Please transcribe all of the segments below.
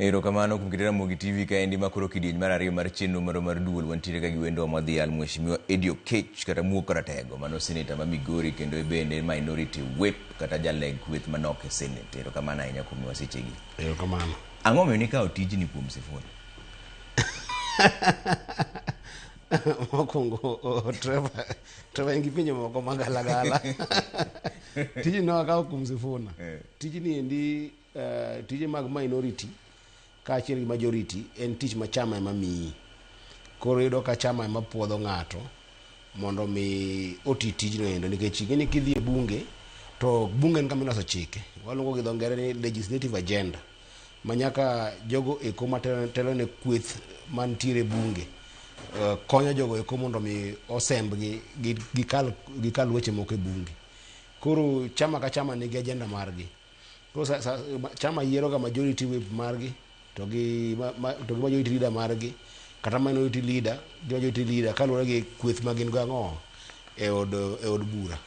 Erokamano kuom kete Ramogi TV kaendi ma koro kidieny mar ariyo mar chenro marwa mar duol wantiere ka gi wendo modhial Mheshimiwa Eddie Oketch kata Muok Ratego mano seneta ma Migori kendo bende minority whip kata jaleg kweth manok e senate. Erokamano ahinya kuom miwa sechegi. Erokamano. Ang'o momiyo nikawo tijni kuom Sifuna? Mokwongo Trevor, Trevor en gi penjo moko magalagala. Tijni ne wakawo kuom Sifuna. Tijni endi tije mag minority kaachiel gi majority en tich ma chama ema miyi. Koro iyudo ka chama ema puodho ng'ato mondo mi oti tijno endo nikech ing'e ni kidhi e bunge to bunge en kama iloso chike. Waluongo gi dho ngere ni legislative agenda ma nyaka jogo eko matelo ne kweth mantiere e bunge konyo jogo eko mondo mi osembgi gikal weche moko e bunge. Koro chama ka chama nigi agenda margi. Koro chama yiero ga majority whip margi to gi to gi majority leader margi kata minority leader gi majority leader kaluwore gi kweth ma gin go ang'o e od bura.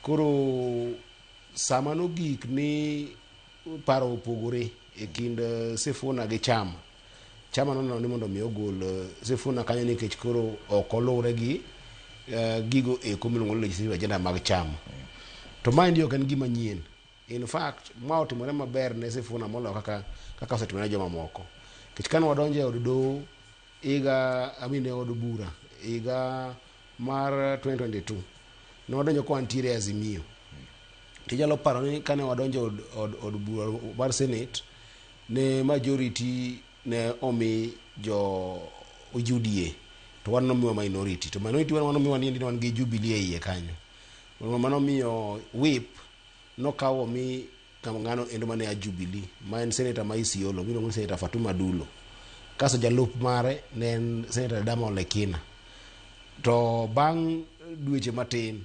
Koro sama nogik ni paro opogore e kind Sifuna gi chama, chama noneno ni mondo mi ogol Sifuna kanyo nikech koro ok oluwre gi gigo eko miluongo ni legislative agenda mag chama. To maendi ok en gima nyien. In fact, ma otimore maber ne Sifuna moloyo kaka osetimore ne jomamoko. Nikech kane wadonjo e od doho higa, I mean e od bura higa mar 2022, ne wadonjo ka wantiere e Azimio. Tinyalo paro ni kane wadonjo od bura mar Senate, ne majority ne omi jo UDA to wan nomiwa minority. To minority wan nomiwa ni wan gi Jubilee e iye kanyo. Mano miyo whip nokawo omi ng'ano endo mane a Jubilee ma en senator ma Isiolo miluongo ni Senator Fatuma Dulo. Kasto jalup mare ne en Senator Ledama Olekina. To bang' dweche matin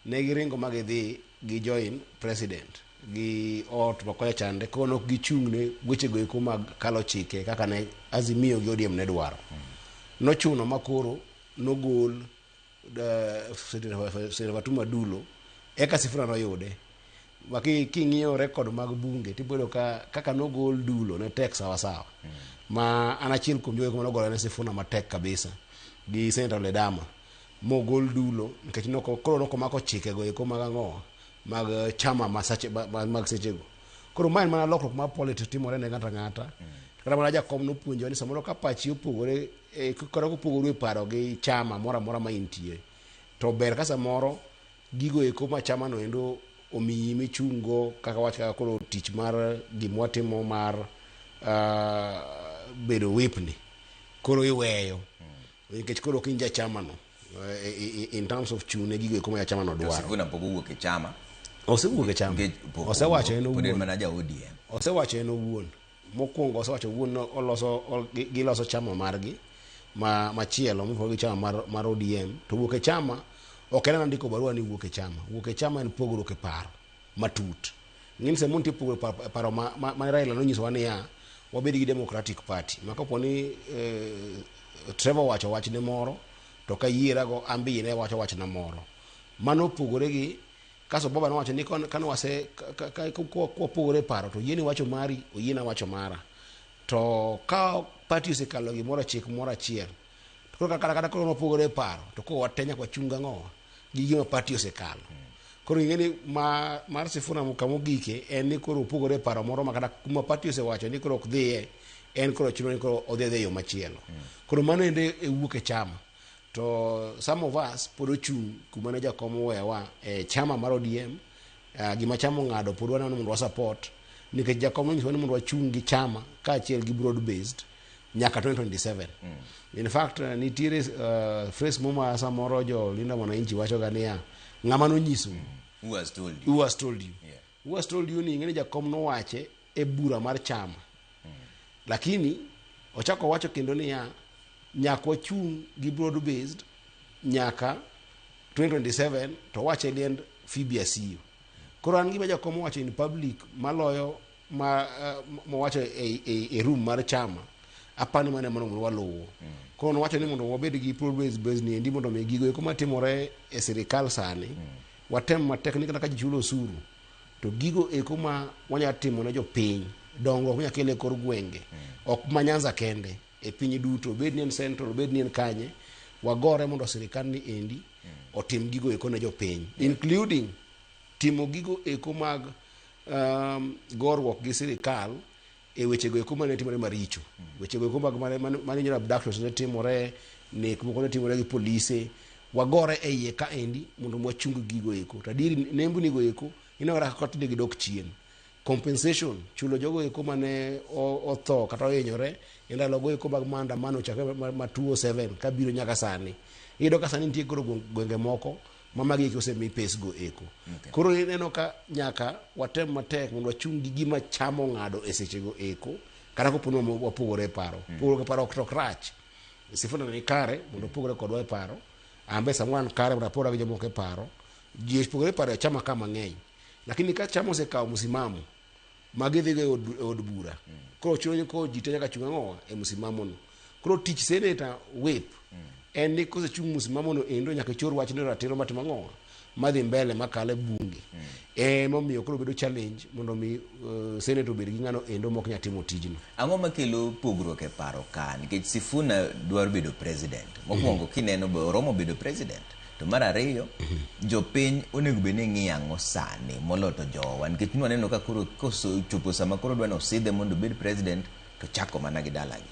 ne giringo ma gidhi gi join president gi ot ma kocha chande koro nok gichung' ne wechego eko mag kalo chike kaka ne Azimio gi ODM ne dwaro. Nochuno ma koro nogol Senator Fatuma Dulo eka Sifuna noyude. Ma king'iyo record mag bunge tiboyudo ka kaka nogol Dulo ne tek sawa sawa. Ma an achiel kuom jogo manogolo ne Sifuna matek kabisa gi Senator Ledama mogol Dulo nikech koro nokomako chikego eko mag ang'o mag chama mag sechego. Koro ma en mana lokruok mar politics timore ne ng'ato ang'ata. Kata mana jakom nopuonjowa ni samoro ka pachi opogore kata kopogore e paro gi chama moro amora ma intie to ber ka samoro gigo eko ma chama no endo omiyi michung' go kaka wach kaka koro tich mar gima watimo mar bedo whip ni koro iweyo nikech koro ok in jachama no in terms of chung' ne gigo eko ma jachama no dwaro. Sifuna pok owuok e chama. Osewuok e chama. Osewacho en owuon. Pod en mana ja ODM. Osewacho en owuon. Mokwongo osewacho owuon ni giloso chama margi machielo mopogore gi chama mar ODM. To wuok e chama ok en mana ndiko barua ni wuok e chama. Wuok e chama en pogruok e paro matut. Ng'eni sama nitie pogruok e paro ma Raila nonyisowa niya wabed gi Democratic Party. Ma kapo ni Trevor owacho wachne moro to kayierago an be yiena wacho wachna moro. Mano opogore gi kaso baba nowacho ni kane wase kwapogore e paro to oyieni wacho mari oyiena wacho mara. To ka party osekalo gimoro chik moro achiel to koro kata koro wapogore e paro to koro wate nyaka wachung ang'o gi gima party osekalo. Koro ing'e ni mar Sifuna kama ogike en ni koro opogore e paro moro ma kata kuma party osewacho ni koro ok dhiye en koro chuno ni koro odhi adhiya e yo machielo. Koro mano ende e wuok e chama. To some of us pod ochung' kuma ne jakom owewa e chama mar ODM. Gima chama ong'ado pod waneno ni mondo wa support nikech jakom nonyisowa ni mondo wachung' gi chama kaachiel gi broad based nyaka 2027. In fact nitiere phrase mo ma samoro jo Linda Mwananchi wacho ga niya ng'ama nonyiso Who has told you? Who has told you? Yeah. Who has told you ni ing'e ni jakom nowache e bura mar chama. Lakini ochako wacho kendo niya nyaka wachung' gi broad based nyaka 2027 to wache liend Phoebe Asiyo. Koro an gima jakom owacho in public maloyo ma mowacho e room mar chama apani mano ema onego waluwo. Koro nowacho ni mondo wabed gi broad based ni endi mondo mi gigo eko matimore e sirikal sani watem matek ni kata ka ji chulo osuru to gigo eko ma wanyalo timo ne jopiny Dongruok minyalo kel e kor gwenge. Ok ma Nyanza kende, e piny duto, bed ni en Central, bed ni en kanye, wagore mondo sirikal ni endi otim gigo eko ne jopiny. Including timo gigo eko mag goruok gi sirikal e wechego eko mane timore maricho. Wechego eko mag mane nyoro abductions ne timore, nek moko ne timore gi polise. Wagore e iye ka endi mondo wachung gigo eko. To adieri nembni go eko ineno kaka tinde gidok chien. Compensation chulo jogo eko mane otho kata ohinyore e ndalo go eko mag maandamano chakre ma 2007 kabiro nyaka sani. Iyudo ka sani nitie koro gwenge moko ma magi eki osemi pes go eko. Koro ineno ka nyaka watem matek mondo wachung gi gima chamo ng'ado e seche go eko kata kopo ni wapogore e paro. Pogruok e paro ok to ok rach. Sifuna ni kare mondo opogre kodwa e paro. An be samoro an kare mondo apogra gi jomoko e paro. Ji opogore e paro e chama ka mang'eny. Lakini ka chama osekawo msimamo ma gidhigo e od bura. Koro chuno ni koro ji te nyaka chung' ang'owa e msimamo no. Koro tich senator whip en ni kosechung' msimamo no endo nyaka ichor wach ni ratiro matimo ang'owa madhi mbele makalo e bunge. Emomiyo koro bedo challenge mondo mi senator obed gi ng'ano endo mok nyal timo tijno. Ang'o makelo pogruok e paro ka? Nikech Sifuna dwaro bedo president. Mokwongo kineno be oromo bedo president. To mar ariyo, jopiny onego bed ni ng'iyo ang'o sani moloyo to jowa. Nikech nwaneno ka koro kochopo sama koro dwa ni osidhe mondo obed president to chako mana gi dalagi.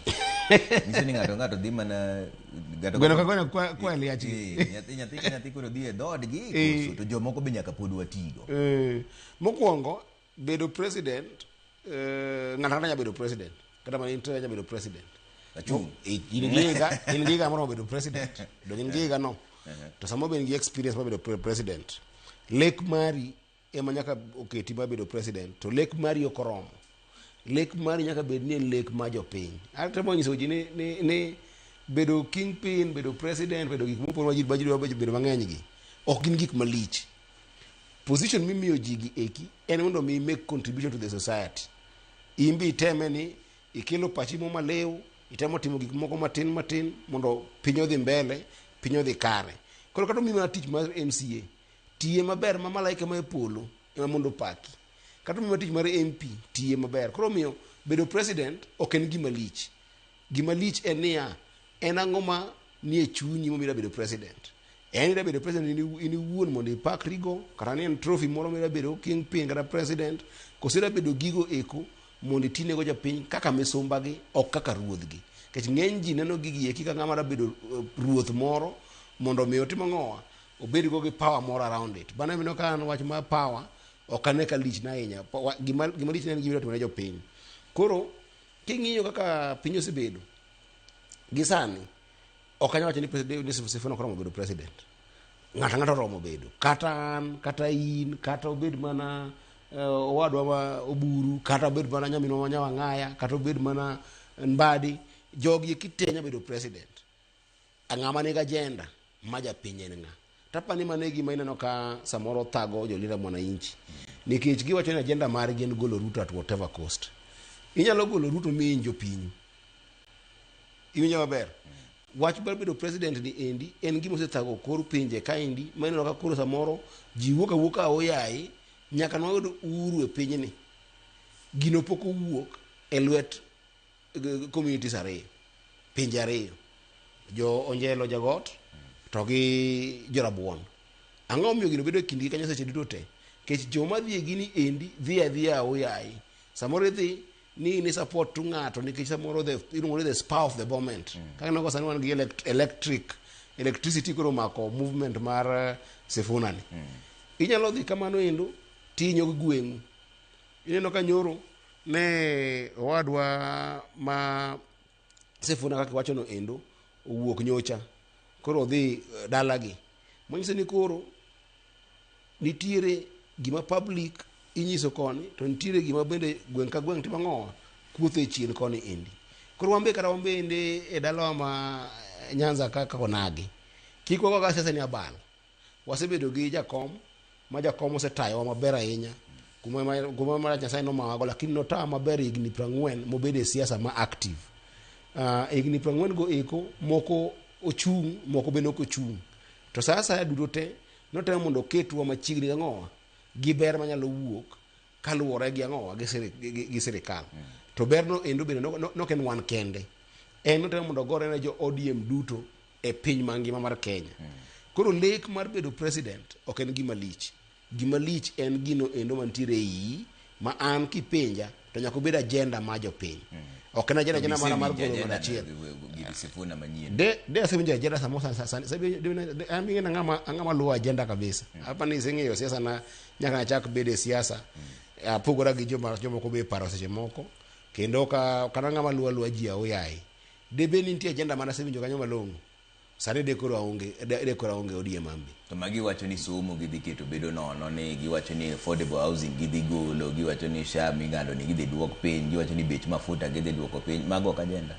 Nyiso ni ng'ato ng'ato dhi mana ng'ato Gweno ka gweno kwa e liachgi. Nyathi ka nyathi koro dhi e dhoodgi koso to jomoko be nyaka pod watigo. Mokwongo bedo president ng'ato ang'ata nyalo bedo president kata mana in te nyalo bedo president. Achung'. In gi higa in gi higa moromo bedo president. Donge in gi higa no. To samoro be in gi experience mar bedo president. Lek mari ema nyaka oketi mar bedo president to lek mari ok oromo. Lek mari nyaka bed ni en lek mar jopiny. Atemo nyiso ji ni bedo kingpin, bedo president, bedo gik mopogore ma ji dwa bedo mang'eny gi ok gin gik malich. Position mimiyo ji gi eki en mondo mi make contribution to the society. In be iteme ni ikelo pachi mo maliw, itemo timo gik moko matin matin mondo piny odhi mbele, piny odhi kare. Koro kata omiyi mana tich mar MCA, tiye maber ma malaika ma e polo ema mondo opaki. Kata omiyi mana tich mar MP, tiye maber. Koro omiyo bedo president ok en gima lich. Gima lich en niya, en ang'o ma nie chunyi momiyo idwa bedo president? En idwa bedo president in iwuon mondo ipakrigo, kata ni en trophy moro midwa bedo kingpin kata president, koso idwa bedo gigo eko mondo itinego jopiny kaka misumbagi ok kaka ruodhgi. Nikech ng'eny ji neno gigi eki ka ng'ama dwa bedo ruoth moro mondo mi otim ang'owa, obed go gi power moro around it. Bano ineno ka an wach mar power ok ane ka lich na ahinya. Gima lich na en gima idwa timo ne jopiny. Koro king'iyo kaka piny osebedo gi sani, ok anyal wacho ni president ni Sifuna ok oromo bedo president. Ng'ato ang'ata oromo bedo. Kata an, kata in, kata obed mana owadwa ma Oburu, kata obed mana nyaminwa ma Nyawang'aya, kata obed mana Mbadi, jogi eki te nyalo bedo president. Ng'ama nigi agenda ma japiny en ng'a? Tapani mano e gima ineno ka samoro thago jo Linda Mwananchi. Nikech giwacho ni agenda margi en golo Ruto at whatever cost. Inyalo golo Ruto mi iny jopinyu. Iwinjo maber? Wach mar bedo president ni endi en gima osethago kor pinje kaendi ma ineno ka koro samoro ji wuok awuoka aoyaye nyaka nwayud uhuru e pinyni. Gino pok owuok e lwet communities ariyo, pinje ariyo, jo Onjelo Jagot to gi Jorabuon. Ang'o momiyo gino bedo e kindgi kanyo seche duto te? Nikech joma dhi e gini endi dhi adhiya aoyaye. Samoro idhi ni ni support tu ng'ato nikech samoro the iluongo ni the spur of the moment. Kaka ineno ka sani wan gi electricity koro omako movement mar Sifuna ni. Inyalo dhi kamano endo tihinyo gi gweng'u. Ineno ka nyoro ne owadwa ma Sifuna kaka iwacho no endo owuok nyocha koro odhi dalagi. Manyiso ni koro nitiere gima public inyiso koni to nitiere gima bende gweng' ka gweng' timo ang'owa kuotho e chien koni endi. Koro wan be kata wan bende e dalawa ma Nyanza kaka onagi kik wago ga siasa ni abal. Wasebedo gi jakom ma jakom osetayowa maber ahinya kuma marach Nyasaye nomawago lakini notawa maber higni 40 mobedo e siasa ma active. Higni 40 go eko moko ochung' moko bende ok ochung'. To sa asaya duto te notemo mondo oketwa machiegni gang'owa gi ber manyalo wuok Kaluwore gi ang'owa gi gi sirikal. To berno endo bende nok en wan kende. En otemo mondo ogore ne jo ODM duto e piny mangima mar Kenya. Koro lek mar bedo president ok en gima lich. Gima lich en gino endo mantiere e iyi ma an kipenja to nyaka obed agenda ma jopiny. Ok en agenda agenda mana mar golo ng'ato achiel. Gir Sifuna manyien. De asewinjo agenda samoro sani an ing'e ang'ama luwo agenda kabisa. Apa ni iseng'eyo siasa na nyaka nachak bedo e siasa. Apogora gi joma jomoko be paro seche moko. Kendo ka kana ng'ama luwo aluwa ji aoyaye. De bed ni nitie agenda mana asewinjo kanyo malong'o. Sani de koro aonge de koro aonge ODM ambi. To magi wacho ni somo gidhi keto bedo nono, ni giwacho ni affordable housing gidhi golo, giwacho ni SHA ming'ado ni gidhi duok piny, giwacho ni bech mafuta gidhi duoko piny. Mago ok agenda.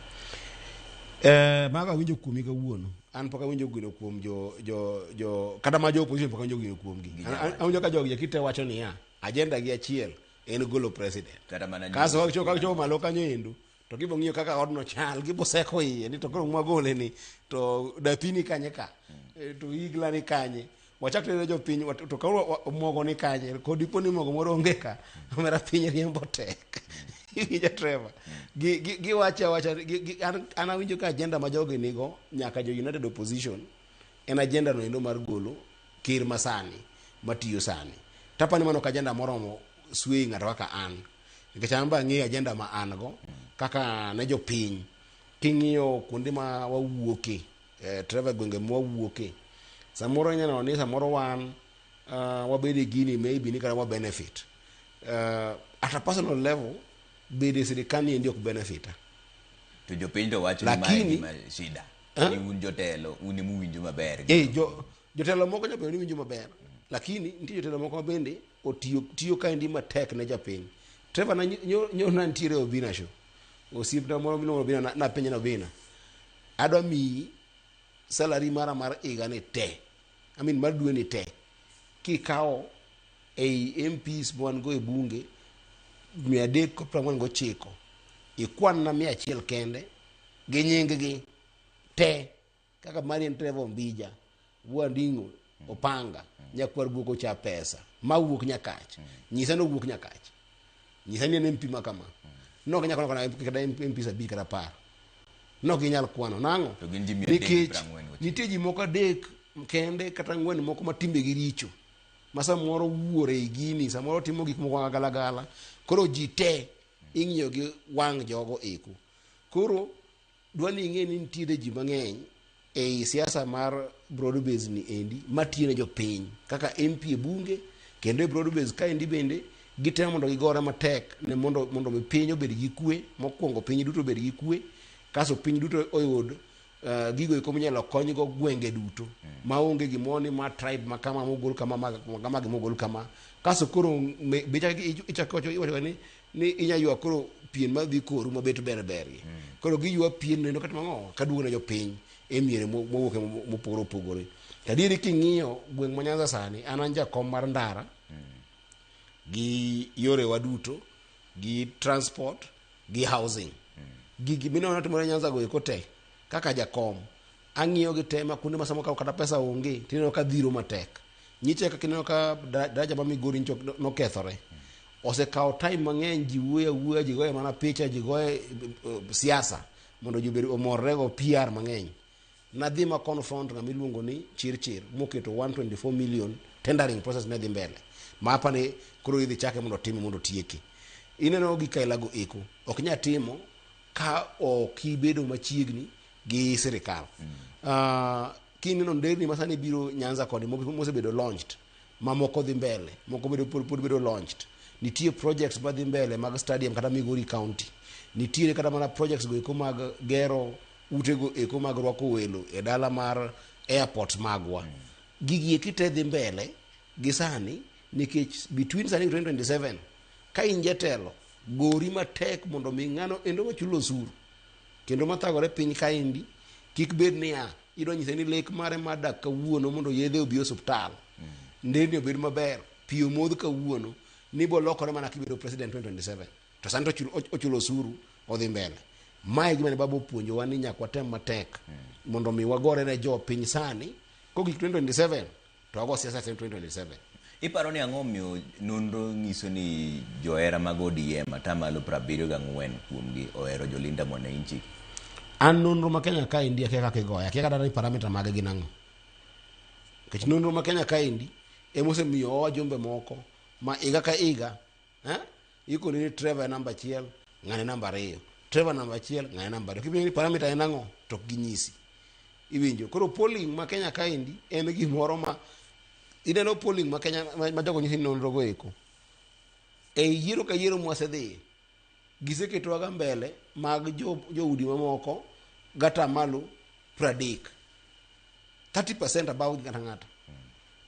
Mago awinjo kuomi kawuono. An pok awinjo gino kuom jo kata ma jo opposition pok awinjo gino kuomgi. Awinjo ka jogi kite wacho niya, agenda gi achiel en golo president. Kata mana Kaso kachopo malo kanyo endo to gibo ng'iyo kaka odno chal, gibo seko iye ni to koro mwagole ni to dapi ni kanye ka, to igla ni kanye. Wachak tere jopiny to koro mogo ni kanye, kod dipo ni mogo moro onge ka, omera piny riembo tek. Iwinjo Trevor? Giwacho awacha, an awinjo ka agenda ma jogi nigo nyaka jo United Opposition en agenda no endo mar golo ker masani matiyo sani. Tapani mano ok agenda moromo sway ng'ato kaka an. Nikech an be ang'eyo agenda ma an go kaka ne jopiny. King'iyo kuonde ma wawuoke, Trevor, gwenge ma wawuoke, samoro inyalo neno ni samoro wan wabedo e gini maybe ni kata wa benefit. At a personal level, bedo e sirikal ni endi ok benefita. To jopiny to wacho ni mae gima shida. Ni un jotelo, un ema uwinjo maber. Jotelo moko nyalo bedo ni winjo maber, lakini nitie jotelo moko bende otiyo tiyo kaendi matek ne japiny. Trevor, na nyo nantiere e Obina show. Osiepna moro miluongo Obina napenje na Obina. Adwa miyi salary mara mar higa ni te. I mean mar dwe ni te. Kikawo ei MPs mwan go e bunge 349, ikwan na 100 kende gi nying gi te kaka Marian Trevor Ombija, Wanding'o Opanga, nyakwar guok ocha pesa mawuok Nyakach. Nyisa ni owuok Nyakach. Nyisa ni en MP ma kama. Nok inyal kwano kata MP 5 kata 10. Nok inyal kwano. Nang'o? To gin ji mia adek gi Nikech 49. nitie ji moko 3 kende kata 4 moko ma timbegi richo. Ma samoro wuoro ei gini, samoro timo gik moko galagala. Koro ji te ing'iyo gi wang' jogo eko. Koro dwa ni ing'e ni nitiere ji mang'eny ei siasa mar broad base ni endi matiyo ne jopiny kaka MP e bunge kendo e broad base kaendi bende gitemo mondo gigore matek ne mondo mi piny obed gi kwe. Mokwongo piny duto obed gi kwe, kasto piny duto oyud gigo eko minyalo konygo gwenge duto maonge gimoro ni ma tribe ma kama mogol kama ma kama gimogol kama. Kasto koro be ichako iwacho ni inya ywa koro pien madhi koru mabet ber bergi. Koro giywa pien nendo kata mang'o kaduogo ne jopiny e miere mowuok mopogore opogore. To adieri king'iyo gweng' ma Nyanza sani, an jakom mar ndara gi yorewa duto gi transport gi housing. Gigi mineno timore Nyanza go eko te kaka jakom ang'iyo gi te ma kuonde ma samoro kata pesa onge tineno ka dhiro matek. Nyiche kaka ineno ka daraja ma Migori nyocha nokethore. Osekawo time mang'eny, ji wuoyo awuoya, ji goye mana picha, ji goye siasa mondo ji obed omorre go PR mang'eny. Nadhi ma confront ng'ama iluongo ni Chirchir moketo 124 million tendering process ne dhi mbele. Ma apani koro idhi chake mondo otime mondo otieke. Ineno gi kaila go eko ok nyal timo ka ok ibedo machiegni gi sirikal. Kineno nderni masani biro Nyanza koni mosebedo launched, mamoko dhi mbele, moko bedo pod bedo launched. Nitie projects madhi mbele mag stadium kata Migori County. Nitiere kata mana projects go eko mag gero utego eko mag rwako welo e dala mar airport magwa. Gigi eki te dhi mbele gi sani nikech between sani gi 2027 ka in jatelo gori matek mondo mi ng'ano endo machulo osuru kendo mathagore piny kaendi kik bed niya idwa nyise ni lek mare mar dak kawuono mondo yedhe obi e osuptal, nderni obed maber, pi omodh kawuono, ni bolokore mana kibedo president 2027 to sani to ochulo osuru odhi mbele. Mae gima ne baba opuonjowa ni nyaka watem matek mondo mi wagore ne jopiny sani kogik 2027 to wago siasa 2027. Iparo ni ang'o omiyo nonro nyiso ni johera mag ODM atamalo 74 kuomgi ohero jolinda mwananchi? An nonro ma Kenya kaendi akia kaka igoye, akia kata ni parameter mage gin ang'o. Nikech nonro ma Kenya kaendi ema osemiyo wajumbe moko ma higa ka higa ikoni ni Trevor e namba achiel, ng'ane namba ariyo. Trevor namba achiel, ng'ane namba ariyo. Kipenjo ni parameter en ang'o to ok ginyisi. Iwinjo. Koro polling ma Kenya kaendi en gimoro ma ineno polling ma Kenya ma jogo nyisi ni nonro go eko. E yiero ka yiero mwasedhiye, giseketowa ga mbele mag joudi mamoko gatamalo 30. 30% above ng'ato ang'ata.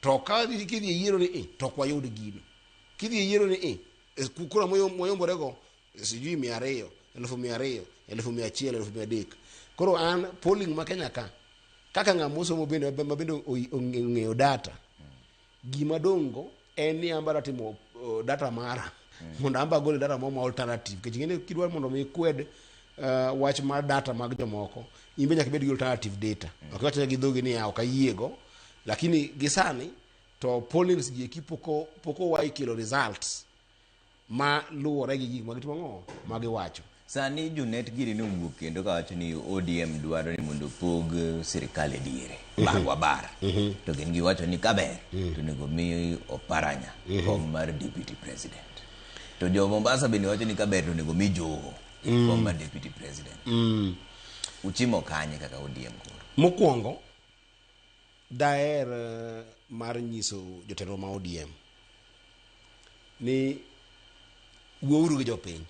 To ka kidhi e yiero ni to ok wayud gino. Kidhi e yiero ni kura moyomborego sijui 200, 200,000, 100,000, 1,300. Koro an polling ma Kenya ka, kaka ng'ama osomo bende ma bende ong'eyo data, gima dong' en ni amba timo data mara mondo amba agol data moro ma alternative. Nikech ing'eni kidwa mondo mi ikwed wach mar data mag jomoko, in be nyaka ibed gi alternative data. Ok iwach gi dhogi niya ok ayiego, lakini gi sani to pollings gi eki pok owayi kelo results ma luwore gi gik ma gitimo ang'o ma giwacho. Sani Junet giri nowuok kendo kawacho ni ODM dwaro ni mondo opog sirikal e diere barwa bar, to gin giwacho ni kaber to onego mi Oparanya kom mar deputy president, to jo Mombasa bende wacho ni kaber to onego mi Joho kom mar deputy president. Uchimo kanye kaka ODM koro? Mokwongo daher mar nyiso jotelo ma ODM ni wuouru gi jopiny,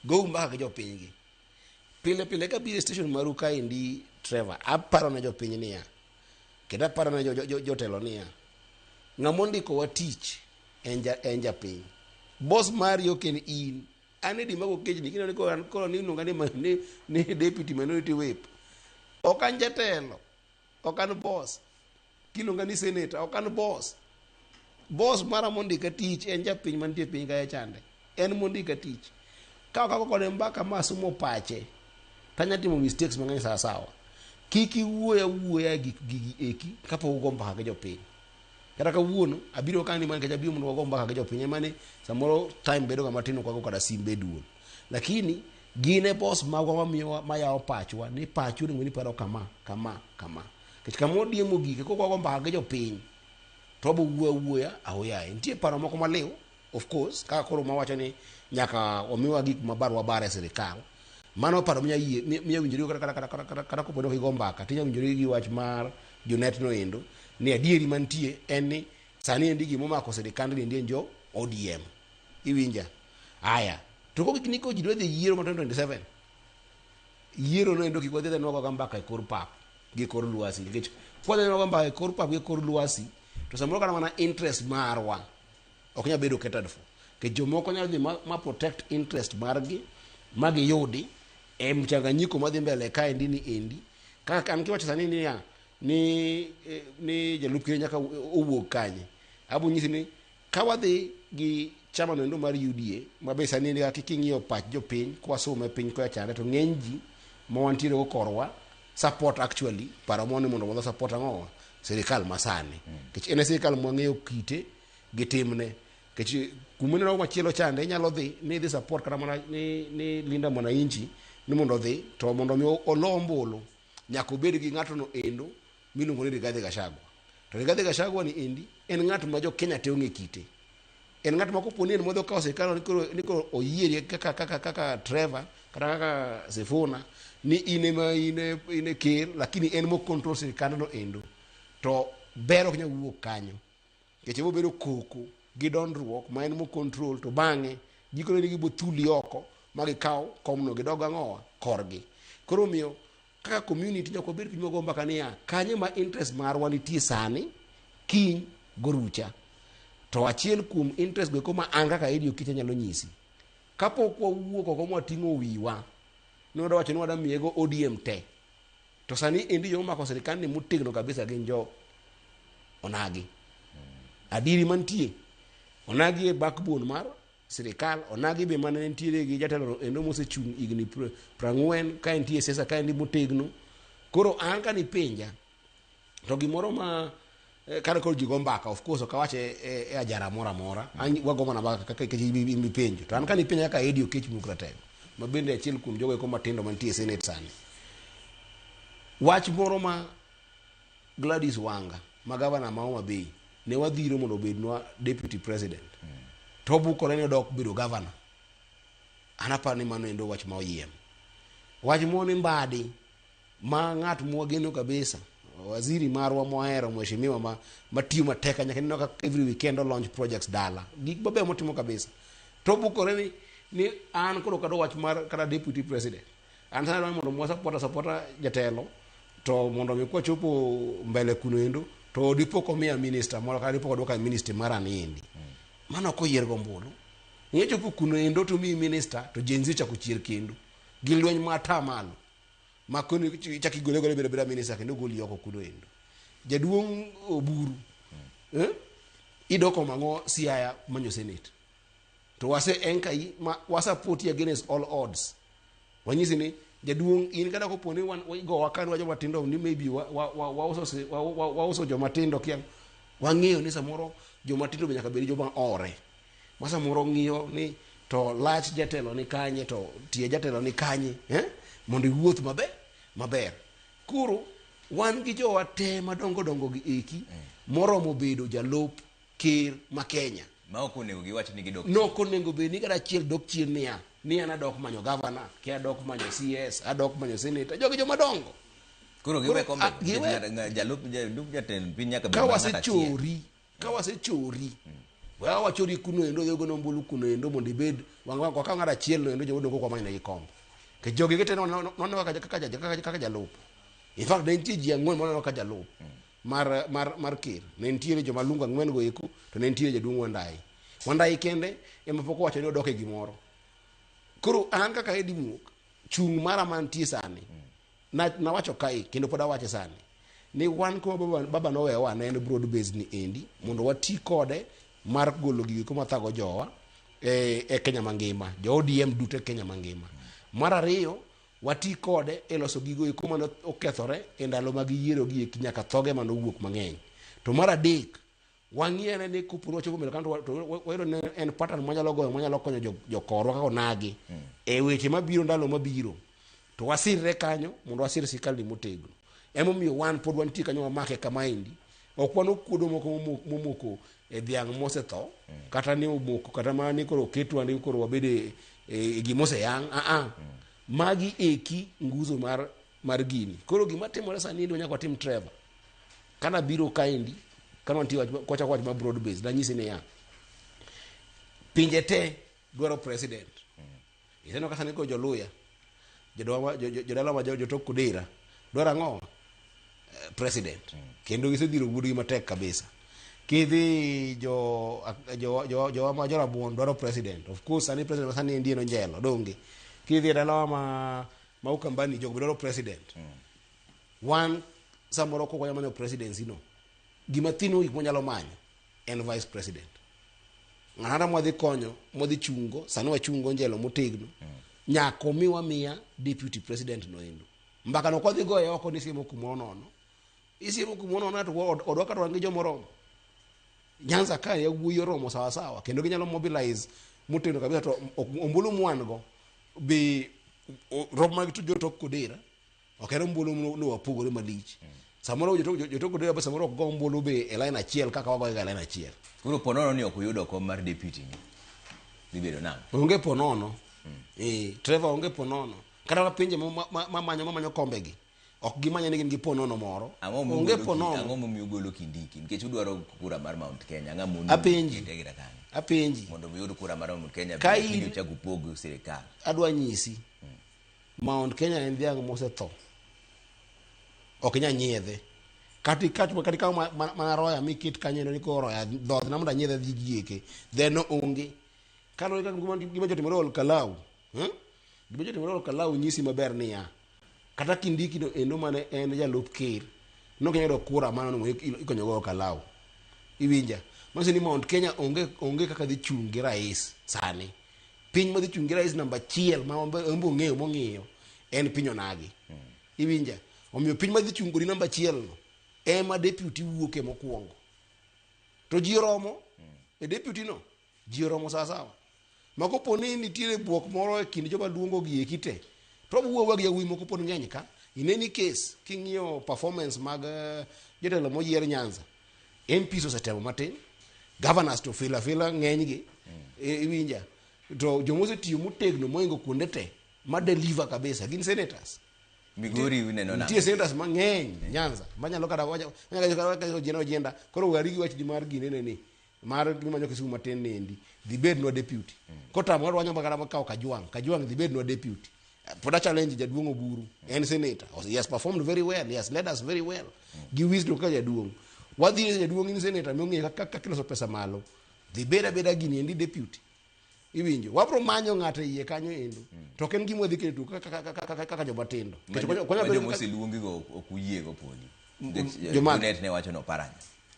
gouru mbaka gi jopiny gi pile pile. Kabiro e station maru kaendi Trevor, aparo ne jopiny niya, kendo aparo ne jotelo niya, ng'ama ondikowa tich en japiny. Boss mari ok en in. An Eddie Mago Kechni kineno ni koro ni iluonga ni deputy minority whip, ok an jatelo, ok an boss. Kiluonga ni senator, ok an boss. Boss mara mondika tich en japiny mantie piny kae chande, en mondika tich. Ka ok ago kode mbaka ma asumo pache, tanya timo mistakes mang'eny sawa sawa. Kik iwuoy awuoya e gik gigi eki kapok ugo mbaka gi jopiny. Kata kawuono abiro ka ni nikech abiro mondo wago mbaka gi jopiny, ema ni samoro time bedo ga matin, ok wago kata simbe e duol, lakini gin e boss magwa mamiyowa mayawo pachwa ni pachu onego ni paro kama kama kama, nikech kama ODM ogike kok wago mbaka gi jopiny to wabo wuoyo awuoya aoyaye. Nitie paro moko maliw, of course, kaka koro mawacho ni nyaka omiwa gik ma barwa bar e sirikal. Mano paro minya yie minya winjori kata kopo ni ok igo mbaka, tinya winjori gi wach mar Junet no endo ni adieri mantie en ni sani endi gimomako sirikand ni endi en jo ODM. Iwinja? Aya, to kogik ni ko ji dwa dhi yiero ma 2027, yiero no endo kik wadhi adhiya nwago mbaka e kor pap gi kor lwasi, nikech kwadhi nwago mbaka e kor pap gi kor lwasi to samoro kata mana interest marwa ok nyal bedo catered for, nikech jomoko nyalo dhi ma protect interest margi ma giyudi e mchanganyiko madhi mbele kaendi ni endi. Kaka an kiwacho sani niya ni jalup ker nyaka owuog kanye, abo nyisi ni ka wadhi gi chama noendo mar UDA ma be sani endi kaka king'iyo pach jopiny kwasume piny koya chande, to ng'eny ji ma wantiere go korwa support actually paro moro ni mondo wadhi support ang'o sirikal masani, nikech en e sirikal mwang'eyo kite gi timne. Nikech kumineno machielo chande inyalo dhi ni idhi support kata mana ni Linda Mwananchi ni mondo odhi to mondo mi olo ombulu nyaka obed gi ng'ato no endo miluongo ni Rigathi Gachagua. To Rigathi Gachagua ni endi en ng'at ma jo Kenya te ong'e kite. En ng'at ma kopo ni en modhi okawo sirikal ni koro oyieri kaka Trevor kata kaka Sifuna ni in ema in e ker, lakini en mo control sirikand no endo, to ber ok nyal wuok kanyo nikech ebo bedo koko gi dondruok ma en mo control, to bang'e gikone ni gibo thuli oko ma gikaw komno gidog ang'owa korgi. Koro omiyo kaka community nyaka wabed piny mago mbaka niya kanye ma interest marwa nitie sani kiny gorucha. To achiel kuom interest go eko ma an kaka Eddie Oketch anyalo nyisi, kapok wawuok oko mwating'o wiwa ni wadwa wacho ni wadwa miyego ODM te, to sani endi joma omako sirikal ni motegno kabisa gin jo onagi. Adieri mantie, onagi e backbone mar sirikal. Onagi be mane nitiere gi jatelo endo mosechung' higni 40 ka entie e siasa ka endi motegno. Koro an ka nipenja to gimoro ma Kata koro ji go mbaka, of course ok awache e ajara moro amora. An wago mana mbaka kaka nikech in mipenjo. To an ka nipenja kaka Eddie Oketch Muok Ratego, ma bende achiel kuom jogo eko matindo mantie e Senate sani. Wach moro ma Gladys Wanga, ma gavana ma Homa Bay, ne wadhiro mondo obednwa deputy president. To obukore ni odok bedo gavana. An aparo ni mano endo wach ma oyiem. Wach moro ni Mbadi, ma ng'at mwageno kabisa, waziri marwa mwahero, mheshimiwa ma matiyo matek nyaka ineno ka every weekend o launch projects dala. Gik mabeyo motimo kabisa. To obukore ni an koro kado wach mar kata deputy president. An sani adwaro mondo mwa support supporta jatelo to mondo mi kwachopo mbele kuno endo to dipo komiya minister moro kata dipo kodwoka ministry mara niendi. Mano ok oyier gombulu. Ing'e chopo kuno endo to miyi minister to Gen Z ochako chier kendo. Gi lweny ma atamalo. Ma koni ichako igole gola bedo abeda minister kendo ogoli oko kuno endo. Jaduong' Oburu. Eh? Idoko mang'o Siaya manyo senate. To wase enkai ma wasapoti against all odds. Wanyisi ni jaduong' in kata kopo ni wan igowa ka wa joma tindo ni maybe wauso wauso joma tindo kia wang'eyo ni samoro joma tindo be nyaka bed joma ore ma samoro ng'iyo ni to lach jatelo ni kanye to tie jatelo ni kanye eh? Mondo iwuoth maber maber. Koro wan gi jowa te madongo dongo gi eki moromo bedo jalup ker ma Kenya. Ma ok onego giwach ni gidok. Nok onego bed ni kata achiel dok chien niya ni an adok manyo gavana, kia adok manyo CS, adok manyo senator, jogi joma dongo. Koro giwe kombe. Giwe. Jalup jatend piny nyaka bed ka mar ng'at achiel. Wasechori, we wachori kuno endo dhi gono ombulu kuno endo mondo ibed wakaw ng'at achiel no endo joma odong' kwa manyo negi kombe. Nikech jogi gite noneno kaka jalup. In fact ne nitie ji ang'wen maneno kaka jalup mar ker. Ne nitiere joma lungo ang'wen go eko to ne nitiere jaduong' Wandayi. Wandayi kende ema pok owacho ni odok e gimoro. Koro an kaka Eddie Muok, chung' mara mantie sani, nawacho kae kendo pod awache sani ni wan kuma baba nowewa ne en broad base ni endi mondo wati kode mar golo gigo kuma thago jowa e Kenya mangima, jo ODM duto e Kenya mangima. Mar ariyo, wati kode e loso gigo eko mane okethore e ndalo mag yiero gi eki nyaka thoge mane owuok mang'eny. To mar adek, wang'iye ni kopo ni wachopo mbele kanyo to wayudo ni en pattern mwanyalo goyo mwanyalo konyo jokorwa kaka onagi e weche mabiro ndalo mabiro to wasirre kanyo mondo wasir sirkal ni motegno. Emomiyo wan pod wantie kanyo wamake kamaendi. Ok wan okuodo moko momoko e dhiang' mosetho, kata ni omoko, kata mana ni koro oketwa ni koro wabed e gimoseyang'. Magi eki nguzo mar gini. Koro gima timore sani ni nyaka watim Trevor. Kana biro kaendi, kana wantie wach kwachako wach ma broad base, nanyisi niya, pinje te dwaro president. Ineno ka sani koro joluya, jodala ma jotok Kodera, dwaro ang'o? President. Kendo gisedhiro wuodgi matek kabisa. Kidhi jowa ma jorabuon dwaro president. Of course sani president ma sani endi en Onjelo, donge. Kidhi e dalawa ma Ukambani jogo be dwaro president. Wan samoro kok wanyalo manyo presidency no. Gima thin mogik mwanyalo manyo en vice president. Ng'ata mwadhi konyo, mwadhi chungo, sani wachungo Onjelo motegno. Nyaka omiwa miya deputy president no endo. Mbaka no kwadhi goye oko ni siemo kumoro nono. Isiemo kumoro nono to odwa kata wan gi jomoromo. Nyanza ka yawuoyi oromo sawa sawa kendo ginyalo mobilize motegno kabisa to ombulu mwan go be rom mag jotok Kodera. Ok en ombulu no wapogore malich. Samoro jotok Kodera be samoro ok go ombulu be e line achiel kaka wagoyo ga e line achiel. Koro ponono ni ok uyudo kom mar deputy ni. Dhi bedo nang'o? Onge ponono. Trevor onge ponono. Kata ma pinje mamanyo kombegi ok gimanya ni gin gi ponono moro. Onge ponono. Ang'o momiyo ugolo Kindiki? Nikech udwaro kura mar Mount Kenya. Ang'o momiyo Apenji. ukete gira kanyo? Apenji. Mondo uyud kura mar Mount Kenya, Ka lakini in uchak upog sirikal. Adwa nyisi. Mount Kenya en dhiang' mosetho. Ok inyal nyiedhe. Kata ikaw mana roya miket kanyo ni koro roya dhodhna mondo anyiedhe dhi gieke. Then onge. Kaluwore kaka gima jotimore Ol Kalou. Gima jotimore Ol Kalou nyisi maber niya. Kata Kindiki no endo mane en jalup ker, nok inyalo yudo kura mano no ikonyo go Ol Kalou. Iwinja? Manyiso ni Mount Kenya onge kaka dhi chung' gi rais sani. Piny madhi chung' gi rais namba achiel ma ombe ong'eyo mong'iyo en piny onagi. Iwinja? Omiyo piny madhi chung' kodi namba achiel no ema deputy wuoke mokwongo. To ji oromo e deputy no, ji oromo sawasawa. Ma kopo ni nitiere buok moro e kind joma luongo gi eki te, to wabowuoyo gi yawuoyi moko pod ng'eny ka. In any case, king'iyo performance mag jotelo moyier Nyanza, MPs osetemo matin, governors to fila fila ng'enygi, iwinja. To joma osetiyo motegno moingo kuonde te, ma deliver kabisa, gin senators. Migori uneno nang'o? Nitie senators mang'eny Nyanza manyalo kata wacho manyalo kata wacho Ojienda Ojienda koro wari gi wach di mar ginene ni mar gimanyo Kisumu matin ni endi dhi bednwa deputy. Kotamore to wanyalo kata kawo Kajwang', Kajwang' dhi bednwa deputy. Pod a challenge jaduong' Oburu, en senator. He has performed very well, he has led us very well. Gi wisdom kaka jaduong'. Wadhi jaduong' in senator mong'eyo kaka kaka iloso pesa malo. Dhi bed abeda gini endi deputy. Iwinjo. Wabro manyo ng'ato e iye kanyo endo. To ok en gima wadhi keto kaka kaka kaka kaka joma tindo. Nikech ok wanyal Ma bedo joma kaka- oseluongigo ok uyiego podi. Jomage? Junet ne wacho ni Oparanya.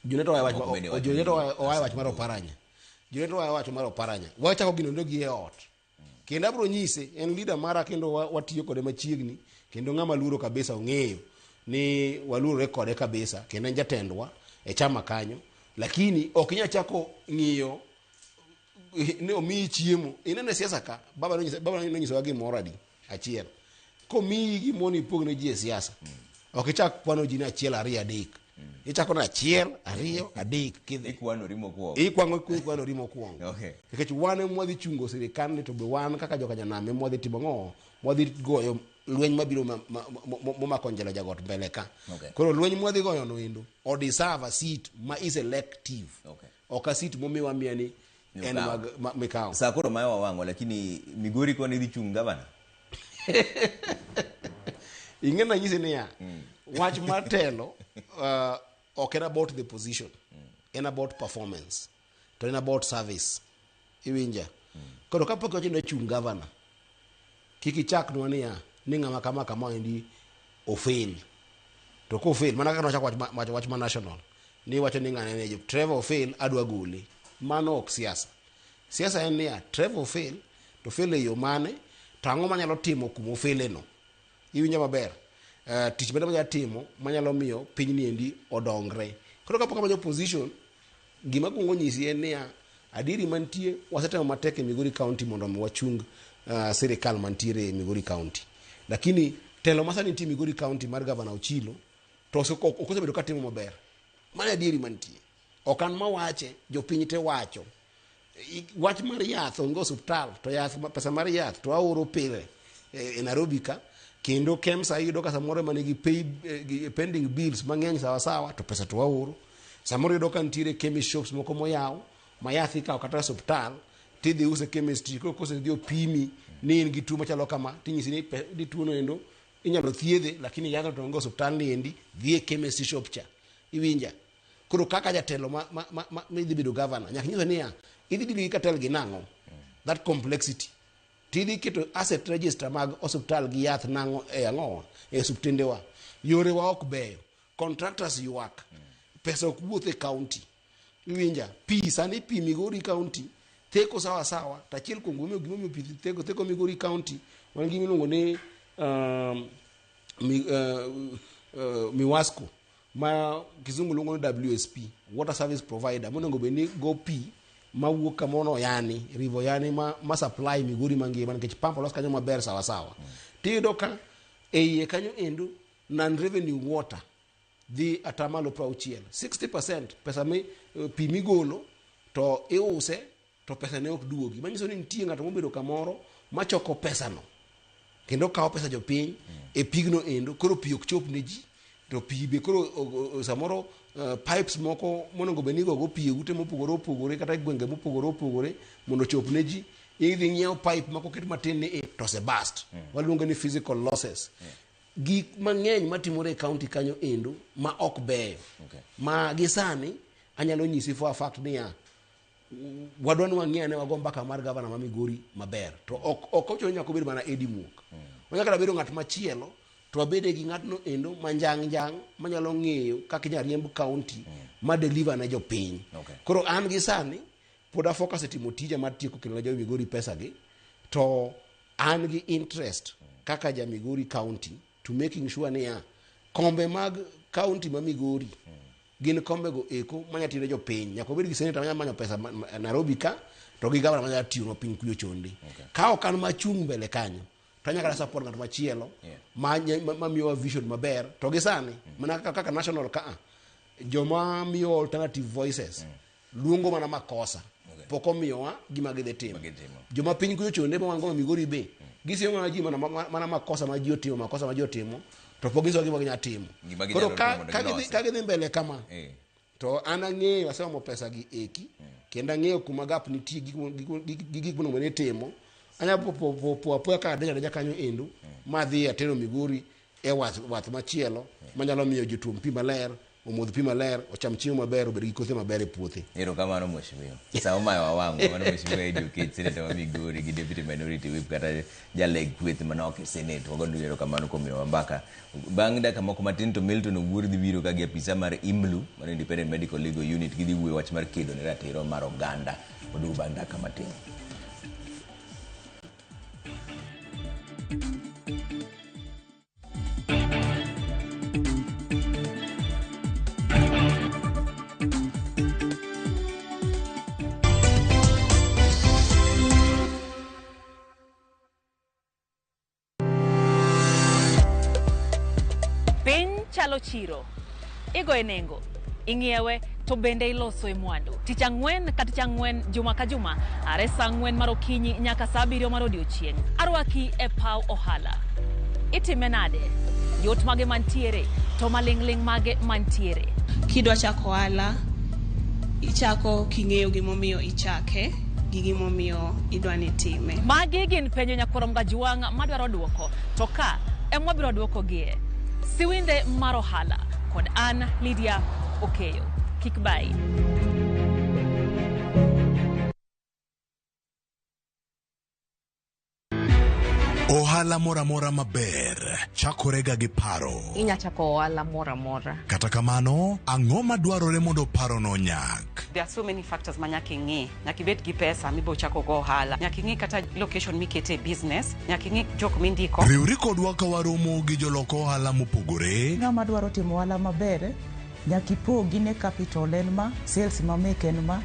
Junet owayo wach Moko bende wacho Junet ni owayo wach mar Oparanya. Junet owayo wach mar Oparanya. Wachako gino endo gi e ot. Kendo abro nyise, en leader mara kendo watiyo kode machiegni, kendo ng'ama luoro kabisa ong'eyo ni waluorore kode kabisa, kendo en jatendwa e chama kanyo. Lakini ok inyal chako ng'iyo ni omiyi chiemo. Ineno e siasa ka, baba nonyisowa gimoro adi? Achiel. Komiyi gimoro ni ipog ne ji e siasa, ok ichak kwano ji ni achiel, ariyo, adek. Ichako ni achiel, ariyo, adek kidhi. Ikwanori mokwongo. Ikwang'o ikwanori mokwongo. Okay. Nikech wan ema wadhi chungo sirikal to be wan kaka joka nyanam ema wadhi timo ang'o? Wadhi goyo lweny mabiro momako Njelo Jagot mbele ka. Okay. Koro lweny mwadhi goyo no endo, o deserve a seat ma is elective. Okay. Ok a seat momiwa miya ni en Mikawo. mag mikawo. Saa koro mayo wawang'o lakini Migori koni idhi chung' gavana. Ing'e nanyisi niya, wach mar telo ok en about the position, en about performance, to en about service. Iwinja? Koro kapok iwacho ni achung' gavana, kik ichaknwa niya, ni ng'ama kama kama endi ofail. To kofail, mana kaka nwachako wach ma national, ni iwacho ni ng'ane ni Trevor ofail, adwa gole. Mano ok siasa. Siasa en niya, Trevor ofail, to fail e yo mane, to ang'o manyalo timo kuma ofele no. Iwinjo maber? Tich mane manyalo timo manyalo miyo piny ni endi odongre. Koro kapok amanyo position, gima kuongo nyisi en niya, adieri mantie, wasetemo matek e Migori County mondo mi wachung sirikal mantiere e Migori County. Lakini telo masani nitie Migori County mar Gavana Ochilo, to ok osebedo katimo maber. Mano adieri mantie. Ok an mawache, jopiny te wacho. Wach mar yath onge osuptal, to yath, pesa mar yath to aoro pile e Nairobi ka, kendo KEMSA iyudo ka samoro ema nigi gi pending bills mang'eny sawa sawa, to pesa to waoro. Samoro iyudo ka nitiere chemist shops moko moyaw, ma yath ikawo kata osuptal, tidhi use chemistry, koro kosedhi opimi ni in gi tuo machalo kama, tinyisi ni tuo no endo inyalo thiedhe, lakini yadhno to onge osuptal ni endi, dhi e chemist shop cha. Iwinja? Koro kaka jatelo ma idhi bedo governor, nyaka inyise niya, idhi deal gi cartel gi nang'o? That complexity. Tidhi keto asset register mag osuptal gi yath nang'o e ang'owa? E osuptendewa. Yorewa ok beyo. Contractors ywak. Pesa ok wuoth e county. Iwinja? Pi, sani pi Migori County theko sawa sawa. To achiel kuom gimomiyo pi theko Migori County, wan gi gima iluongo ni Miwasco, ma kizungu luongo ni WSP, Water Service Provider, monego bed ni go pi mawuok kamoro Oyani, River Oyani ma supply Migori mangima, nikech pump olos kanyo maber sawa sawa. Tiyudo ka e iye kanyo endo non revenue water dhi atamalo 60. 60% pesa mi pi migolo to iuse to pesa ne ok duogi. Manyiso ni nitie ng'ato mobedo kamoro machoko pesano kendo kawo pesa jopiny e pigno endo, koro pi ok chop ne ji, to pi be koro samoro pipes moko monego bed ni igogo pi e ute mopogore opogore kata e gwenge mopogore opogore mondo ochop ne ji, idhi ng'iew pipe moko ket matin ni to ose burst. Waluonge ni physical losses. Gik mang'eny matimore e county kanyo endo ma ok beyo. Ma gi sani anyalo nyisi for a fact niya, wadwa ni wang'i ane wago mbaka mar gavana ma Migori maber. To ok ochuno ni nyaka obed mana Eddie Muok. Onyalo kata bedo ng'at machielo, to wabede gi ng'atno endo manjang' njang' manyalo ng'eyo kaka inyalo riemb county ma deliver ne jopiny. Koro an gi sani pod a focus e timo tija mar tieko kelo ne jo Migori pesa gi, to an gi interest kaka ja Migori County to making sure niya kombe mag county ma Migori. Gin kombego eko manya tiyo ne jopiny. Nyaka wabed gi senator manya manyo pesa Nairobi ka to gi gavana manya tiyonwa piny kuyo chonde. Ka ok an machung' mbele kanyo to anyalo kata support ng'at machielo ma miyowa vision maber to gi sani mana kaka national ka a joma miyo alternative voices luongo mana makosa pok omiyowa gima gidhi timo. Joma piny kuyo chonde ma wan go Migori be gisiemo mana ji mana makosa ma ji otimo, makosa ma ji otimo to pok ginyisowa gima ginyalo timo. Koro ka gidhi mbele kama to an ang'eyo aseomo pesa gi eki kendo ang'eyo kuma gap nitie gi gik monego bed ni itimo. Anyalo po apoya ka adonjo adonja kanyo endo ma adhi atero Migori e wath machielo manyalo miyo jotuom pi maler, omodh pi maler, ocham chiemo maber, obed gi kothe maber e puothe. Erokamano mheshimiwa. Sa omayo wawang'wa, mano mheshimiwa Eddie Oketch, Senator ma Migori gi Deputy Minority Whip kata jaleg kweth manok e Senate. Wagono erokamano kuom miyowa mbaka. Bang' dakika moko matin to Milton Owuor dhi biro ka gi apisa mar IMLU, mano Independent Medical Legal Unit, gidhi wuoyo wach mar kedo ne ratiro mar oganda. Waduogo bang' dakika matin. Piny chalo chiro. Igoye nengo, ing'iewe to bende iloso e mwandu. Tich ang'wen ka tich ang'wen juma ka juma are saa ang'wen mar okinyi nyaka saa abiriyo mar odiochieng'. Arwaki e paw ohala. Itime nade? Yot mage mantiere to maling'ling' mage mantiere? Kidwa chako ohala, ichako king'eyo gimomiyo ichake gi gimomiyo idwa ni itime. Magi gin penjo nyakwar Mgajwang' madwaro duoko, to ka ema wabiro duokogie. Siwinde mar ohala kod an Lydia Okeyo. Kik bayi. Ohala moro amora maber chakorega gi paro. Inya chako ohala moro amora. Kata kamano, ang'o madwarore mondo parono onyak? There are so many factors ma nyaka ing'i. Nyaka ibed gi pesa mibo chako go ohala. Nyaka ing'i kata location mikete business. Nyaka ing'i jok mindiko. Riwri kodwa ka waromo gi jolok ohala mopogore. Ng'ama dwaro timo ohala maber, nyaka ipogi ne capital en ma, sales ma make en ma,